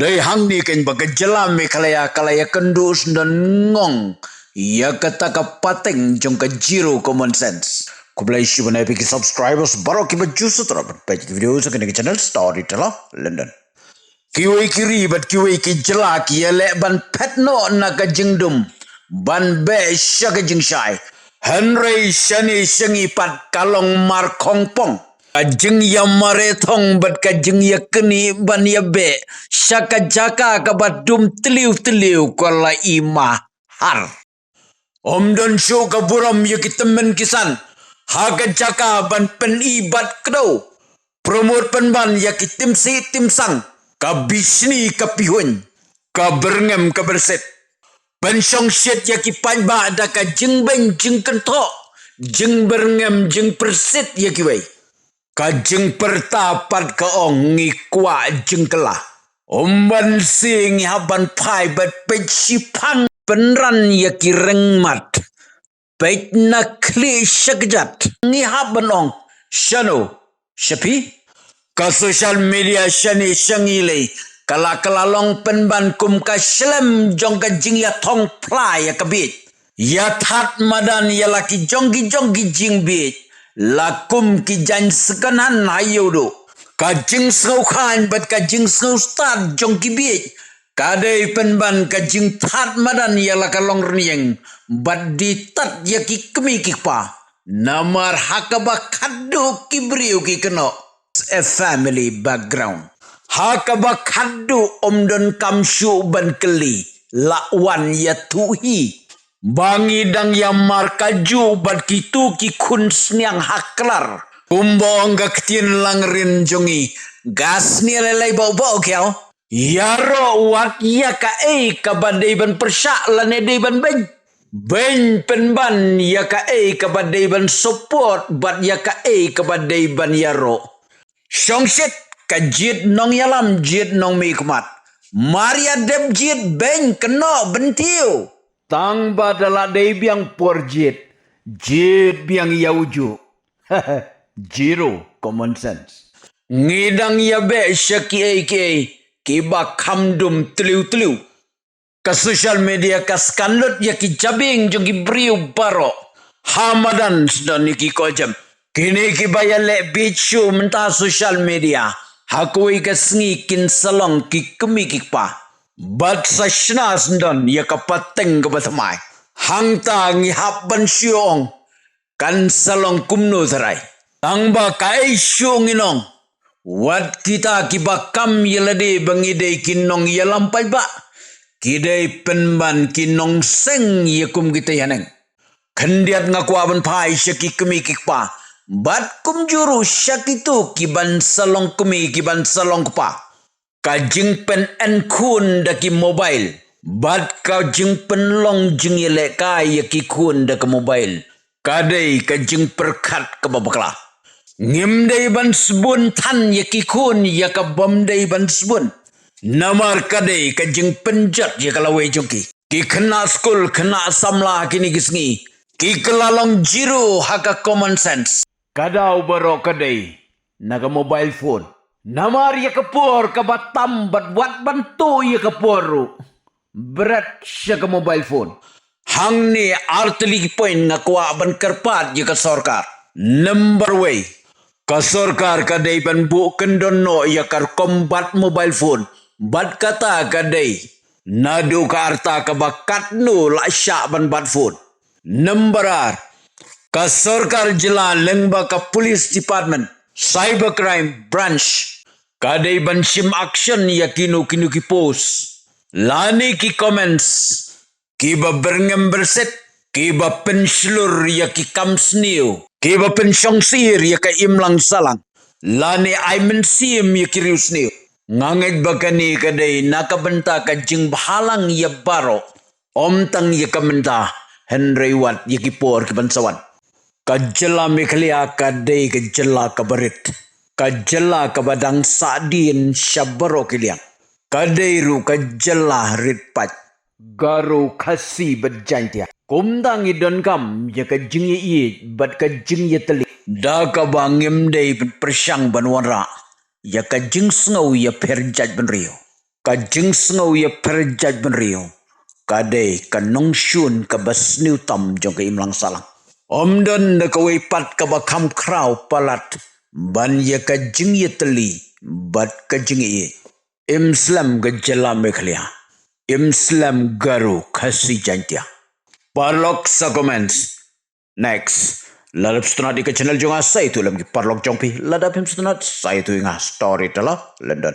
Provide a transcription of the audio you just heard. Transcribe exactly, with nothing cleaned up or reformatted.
Dei hangne keiñ ba ka jylla Meghalaya ka la ïakynduh sngewdon ngong ïa kata ka pateng jong ka zero common sense. Khublei shibun ïa phi ki subscribers baroh kiba ju sngewthuh ban peit ki video jong kane ka channel Storyteller London. Kiwei ki ri bad kiwei ki jylla ki ïaleh ban phet noh na ka jingdum ban beh sha ka jingshai. Hynrei shane sha ngi pat ka long mar khongpong ka jingïamareh thong bad ka jingïaknieh ban ïabeh sha ka jaka kaba dum tliw tliw ka la i mahar. Ym don shuh ka burom ïa ki tymmen ki san ha ka jaka ban pyni bad kdew. Promote pynban ïa ki timsih timsang, ka bishni ka pihuiñ, ka byrngem ka byrsit. Pynshongshit ïa ki paidbah da ka jingbeiñ jingkynthoh, jingbyrngem jingpyrsit ïa kiwei. Ka jingpyrta pat ka ong ngi kwah jingkylla. Ym ban sih ngi hap ban phai bad peit shiphang pynran ïa ki ryngmat. Peit na khlieh sha kjat ngi hap ban ong shano sha phi. Ka social media shane sha ngi lei ka la ka la long pynban kum ka shlem jong ka jingïathong phla ïa ka bieit. Ïa that madan ïa la ki jong ki jong ki jingbieit la kum ki jaiñ second hand ha ïewduh. Ka jingsngewkhlaiñ bad ka jingsngewstad jong ki bieit ka dei pynban ka jingthat madan ïa la ka longrynïeng bad die tad ïa ki kmie ki kpa. Namar ha kaba khatduh ki briew ki kynnoh a family background. Ha kaba khatduh ym don kam shuh ban kylli la wan ïathuh hi. Ba ngi dang ïamar kajuh bad kitu ki khun sniang ha klar. Kumba ong ka ktien langrin jong ngi, ga snieh lei lei bau bau kiaw. Ïaroh wat ïa kaei kaba dei ban pyrshah lane dei ban beiñ. Beiñ pynban ïa kaei kaba dei ban support bad ïa kaei kaba dei ban ïaroh. Shongshit ka jied nongïalam jied nongmihkhmat. Mar ïa dep jied beiñ kynnoh bynthiew. Tang ba da la dei biang por jied, jied biang ïa u juh. Zero common sense. Ngi dang ïabeh sha kiei kiei kiba kham dum tliw tliw. Ka social media ka skan lut ïa ki jabieng jong ki briew baroh. Ha madan sdon ïa ki kojem. Kine kiba ïaleh bieit shuh mynta social media ha kawei ka sngi kin sa long ki kmie ki kpa. Bad sa shna sdon ïa ka pateng kaba thymmai. Hangta ngi hap ban shu ong kan sa long kumno tharai. Tang ba kaei shuh ngin ong. Wat kita kiba kam ïa lade ba ngi dei ki nongïalam paidbah, ki dei pynban ki nongseng ïa kum kita haneng. Khyndiat nga kwah ban phai sha ki kmie ki kpa bad kumjuh ruh sha kitu kiban sa long kmie kiban sa long kpa. Ka jingpynenkun da ki mobile bad ka jingpynlong jingïalehkai ïa ki khun da ka mobile ka dei ka jingpyrkhat kaba bakla. Ngim dei ban sbun than ïa ki khun ïa ka bym dei ban sbun. Namar ka dei ka jingpynjot ïa ka lawei jong ki. Ki khynnah skul khynnah samla ha kine ki sngi ki kylla long zero ha ka common sense. Ka daw baroh ka dei na ka mobile phone. Namar ïa ka por kaba tam bad wat ban tuh ïa ka por ruh bret sha ka mobile phone. Hangne artylli ki point nga kwah ban kyrpad ïa ka sorkar. Number wei, ka sorkar ka dei ban buh kyndon noh ïa ka rukom bat mobile phone bad kata ka dei naduh ka rta kaba katno la shah ban bat phone. Number ar, ka sorkar jylla lyngba ka police department, cyber crime branch ka dei ban shim action ïa kino kino ki post lane ki comments kiba byrngem byrsit, kiba pynshlur ïa ki kam sniew, kiba pynshongsyier ïa ka imlang sahlang lane ai mynsiem ïa ki riewsniew. Nga ngeit ba kane ka dei na ka bynta ka jingbhalang ïa baroh. Ym tang ïa ka mynta hynrei wat ïa ki por kiban sa wan. Ka jylla Meghalaya ka dei ka jylla kaba rit, ka jylla kaba dang sahdien sha baroh ki liang. Ka dei ruh ka jylla rit paid. Garo, Khasi bad Jaintia. Kumta ngi donkam ïa ka jingïaieit bad ka jingïatylli da kaba ngim dei ban pyrshang ban wanrah ïa ka jingsngew ïapher jaitbynriew. Ka jingsngew ïapher jaitbynriew ka dei ka nongshun kaba sniew tam jong ka imlang sahlang. Ym don da kawei pat kaba kham khraw palat ban ïa ka jingïatylli bad ka jingïeit. Im slem ka jylla Meghalaya. Im slem Garo Khasi Jaintia. Paralok sa comments. Next. Lada phi sngewtynnat ïa ka channel jong nga sa ïathuh lem ki paralok jong phi. Lada phim sngewtynnat sa ïathuh ïa nga Storyteller London.